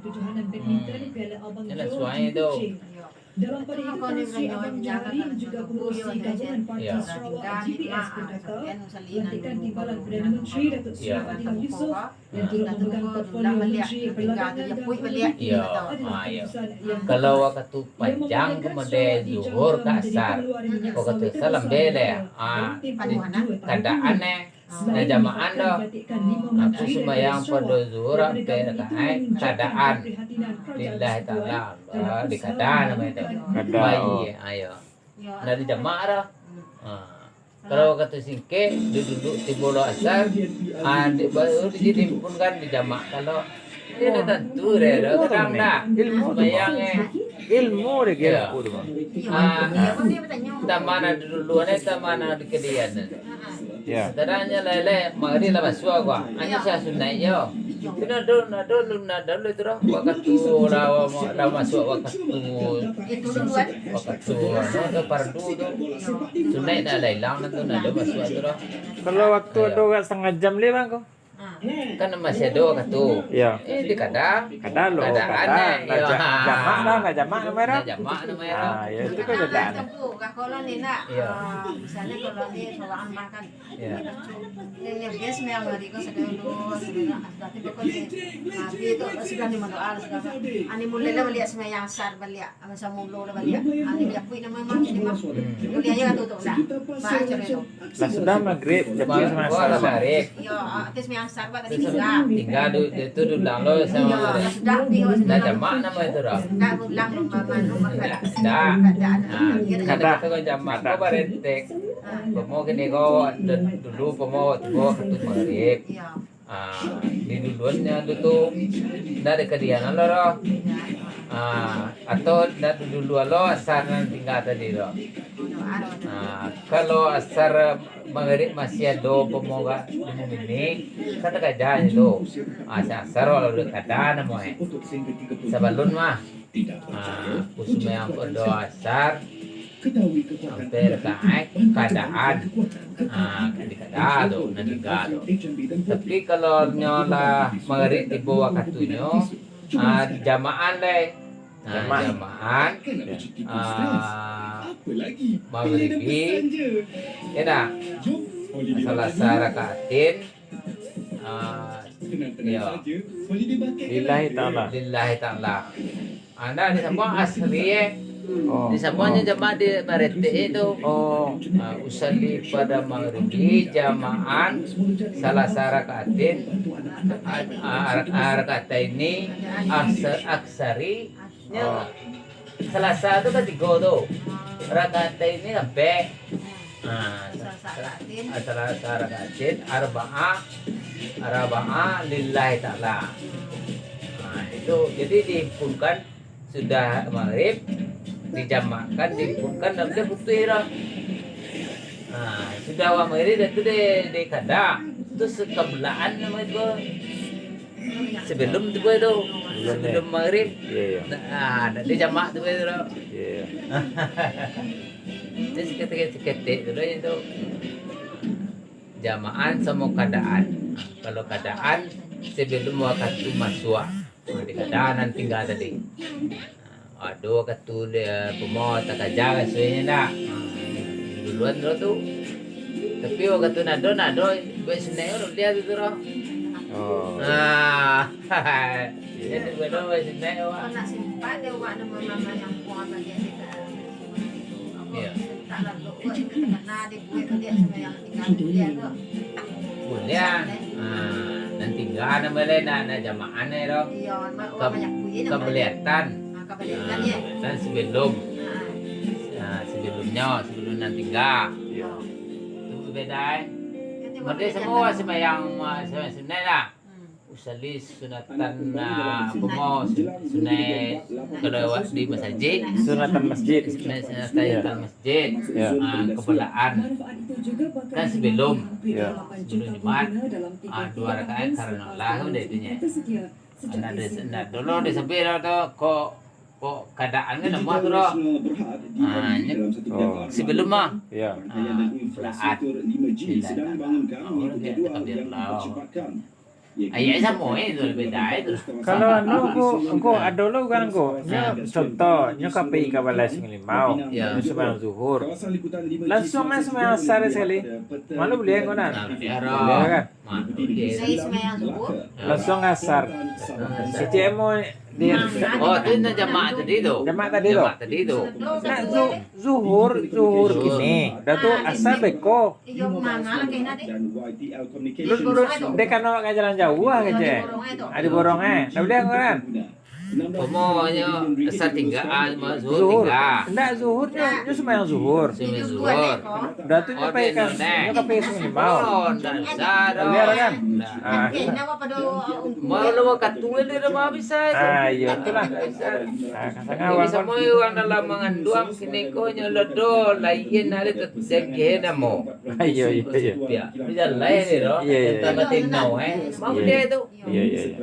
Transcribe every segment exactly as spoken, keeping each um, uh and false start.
Kejohanan badminton Piala Abang Johor di Kuching. Dalam parlimen, Tan Sri Abang Johari dan juga pengurusi gabungan parti Sarawak G P S berkata, pelantikan Timbalan Perdana Menteri Datuk Seri Fatimah Yusof yang turut memegang portfolio Menteri Perdagangan dan Perdagangan adalah keputusan yang tepat. Kalau wakatu panjang kemudian Zuhur ka Asar, wakatu salam bele, ah, keadaan eh, Nah, jamaan doh. Aku sumbayang pado zuhur ampek rakaat, kadaan. Lillahi ta'ala, ah, di kada namo itu. Kada, oh. Iyo, ayo. Nah, di jamak doh. Ah. Kalau wakatu singkek, di dulu tibo lo asar, ah, di, baru di, diimpun kan di jamak. Kalau Iyo, tantu deh, kadang dah. Ilmu tu, sumbayang, eh. Ilmu deh, kira aku tu, Bang. Ah, tambah nak dulu, ni tambah nak dikedian. Ya. Sebenarnya lele, maghrib lah masuk aku. Hanya saya sunat je. Itu nak dulu, nak dulu, nak dulu itu dah. Waktu lah, lah masuk waktu. Waktu, waktu pardu tu. Sunat dah lah hilang tu, nak dulu masuk tu dah. Kalau waktu ada orang setengah jam leh, Bang, kau? Kan masih ado wakatu. Iyo. Eh, di kada. Kada lo, kada. Nah, jamak lah, nah, jamak namo tu. Nah, jamak namo tu. Ah, iyo, itu kan kada. Iyo. Misalnyo kalau ni sawangan makan. Iyo. Ini biasa memang hari ko sudah dulu, sudah, tapi pokoknya, ah, dia tu sudah ni mendoa, sudah. Ani mulai lah baliak sembahyang asar baliak. Sama-sama mulo lah baliak. Ah, ni baliak, puik namo mah, ni mah. Kuliahnya kan tutup dah. Baik, cerai tu. Lah sudah maghrib, jadi sembahyang asar. Maghrib. Yo, ah, habis sembahyang asar, bah, tadi tinggal. Tinggal du-, dia tu dulang lo sama. Yo, lah sudah, habis, sudah. Nah, jamak namo itu dah? Dah ulang lo, mama, lo, makan. Dah. Dah, dah. Ah, dia kada kata kau jamak, kada. Kau barentek. Ah. Pamo kini kau, dulu pamo, tu kau waktu maghrib. Yo. Ah, di duluannyo tu, tu, ndak ado kadianan lo, doh. Ah, atau ndak dulu lo asar nan tingga tadi, doh. Ah, kalau asar maghrib masih ado pemoga di bumi ni, kan takaja tu. Ah, si asar lo kada namo, eh. Sabalun mah. Ah, aku sumbayang pado asar, ampek rakaat, kadaan. Ah, di kada tu, nan tingga tu. Tapi kalau nyo lah maghrib tibo wakatunyo, ah, jamaan lai. Ah, jamaan. Ah, maghribi. Yo dak? Salasai rakaatin. Ah, iyo. Lillahi ta'ala. Lillahi ta'ala. Ah, nah, disambung asri, eh. Oh. Disambuangnyo jamak di baretek itu. Oh. Ah, usalli pada maghribi jamaan salasai rakaatin. Ah, ah, rak-, ah, rakaataini aks-, aksari. Nyo, oh. Salasai tu kan tigo tu. Rakaataini ampek. Ah, salasai rakaatin. Ah, salasai rakaatin, arba'ah, arba'ah lillahi ta'ala. Ah, itu, jadi dihimpunkan sudah maghrib, dijamakkan, dihimpunkan, dah putuih dah. Ah, sudah awak maghrib dah tu deh, deh kada. Tu sekablaan namo itu. Sebelum tu, boy, tu. Sebelum, eh. Sebelum maghrib. Iyo, iyo. Nah, ah, nak dijamak tu, boy, tu. Iyo, iyo. Jadi, saketek-saketek tu, boy, tu. Jamaan samo kadaan. Kalau kadaan, sebelum wakatu masuak. Nah, di kadaan nan tingga tadi. Ado wakatu dia pamo takaja rasonyo ndak? Duluan lo tu. Tapi wakatu nado, nado buek sunaik urang dia tu, tu roh. Oh. Ah. Iyo. Jadi buek sunaik awak. Kau nak simpan dia awak nama-nama yang kuat bagi kita. Iyo. Tak lalu buat kita kena dibuek dia semua yang tinggal dia tu. Buliah. Ah, nan tingga namo lai nak, nak jamaan ai doh. Iyo, ma-, ka-, banyak kuih namo. Kabaliatan. Ah, kabaliatan, ah, yo. Nan sebelum. Ah. Ah, sebelumnyo, sebelum nan tingga. Iyo. Tu beda, eh. Berarti semua sembahyang, ah, sembahyang sunat lah. Hmm. Usalli sunatan, ah, pamo, sun-, sunai kalau di masajik. Sunatan masjid. Sunai sunatan masjid. Yo. Ah, kabalaan. Kan sebelum. Yo. Sebelum Jumat. Ah, duo rakaat karano lah, udah itu nyo. Nah, di, nah, dulu di sepi lah tu, kok, kok kadaan kan lemah tu lah. Ah, nyo. Oh. Sebelum mah. Yo. Ah, kabalaan. Bila ada takbir Allah. Ayat samo, eh, tu beda, eh, tu. Kalau anu, ko, ko ado lo urang ko. Nyo, contoh, nyo ka pai ka balai Sungai Limau. Ya. Nyo sumbayang zuhur. Langsuang lah sumbayang asar sakali. Malu buliah ko nah. Nah, ya, buliah kan? Nah, buliah. Saya sumbayang zuhur. Langsuang asar. Siti emo di... Oh, tu nan jamak tadi tu. Jamak tadi tu. Jamak tadi tu. Nak zu-, zuhur, zuhur kini. Dah tu asar beko. Iyo, manga lah kena deh. Lu, lu, dek kan awak ka jalan jauah ka, Cek? Ado borong, eh. Dah buliah kan? Umpamonyo asar tingga, ah, zuhur tingga. Ndak, zuhur nyo, nyo sumbayang zuhur. Sumbayang zuhur. Dah tu nyo pai ka, nyo ka pai Sungai Limau. Oh, ndak bisa doh. Dah buliah kan? Ndak. Ah. Mau lo wakatu dia dah bisa. Ah, iyo, itulah. Ah, kasangah. Jadi, urang kan. Samo urang dalam manganduang kini ko nyo lo do, lain ari tu. Sengkeh namo. Iyo, iyo, iyo. Pia. Jalai ni doh. Iyo, iyo, iyo. Tambah tinau, eh. Mau dia tu. Iyo, iyo, iyo.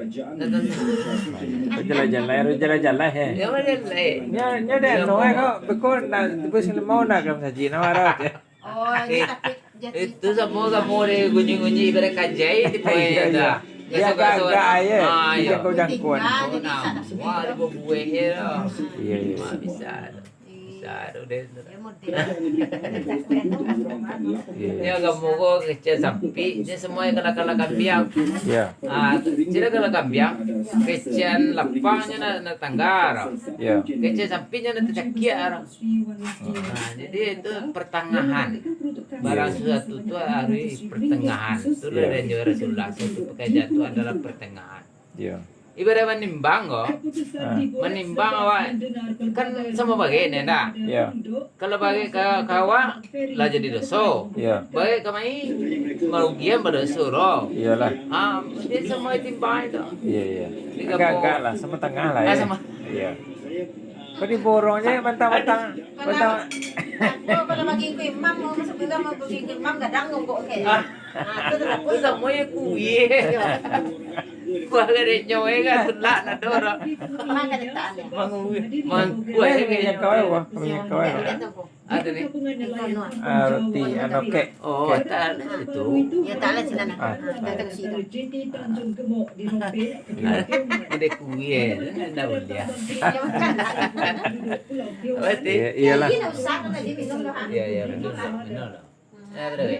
Jalai-jalai, jalai-jalai, eh. Ya, jalai. Nya, nya dek anu, eh, kok. Beko nak, beko sini mau nak ka masajid, nak marah, eh. Oh, ini takut jatuh. Itu samo kamu deh, gunyi-gunyi ibarat kajai, tipu. Iyo, iyo. Dah. Dia agak-agak, ya. Ah, iyo. Jangkau-jangkauan. Tinggal, jadi tak ada. Wah, dia berbuih je dah. Iyo, iyo. Mak bisa. Bisa tu deh. Dia model. Iyo. Nyo agamo ko kecek sampik, nyo semua kalah-kalah kambiang. Iyo. Ah, cina kalah kambiang, kecek lapang nyo nak, nak tanggar. Iyo. Kecek sampik nyo nak tacakiak. Nah, jadi itu pertengahan. Barang sesuatu tu harus pertengahan. Itulah dan juga Rasulullah, suatu pekerjaan tu adalah pertengahan. Iyo. Ibarat manimbang ko, ah, manimbang awak kan samo bagai ni, ndak? Iyo. Kalau bagai ka, ka awak, lah jadi doso. Iyo. Bagai ka mai, marugian badoso lo. Iyolah. Ah, jadi samo timbang itu. Iyo, iyo. Agak-agak lah, samo tangah lah, ah, ya. Samo. Iyo. Kok diborong je, bantang-bantang, bantang. Kalau, kalau bagi ke imam, mau masuk juga, mau bagi ke imam, gadang kok, oke. Ah. Ah, tu dah. Tu samo je kuih. Iyo. Kuah gadek nyoe kan, tulak nak dorong. Makan letak ni. Mangu-, mangkuah je. Minyak kawai apa? Minyak kawai apa? Ada ni. Ah, roti, anu, kek. Oh, kek. Tak ada itu. Ya, tak ada sinan. Ah. Ah, tak ada sinan. Ada kuih, dah boleh. Ya, makan. Apa tu? Ya, iyalah. Ini usah tadi minum dah, ha? Ya, ya, betul lah, betul lah. Eh, betul.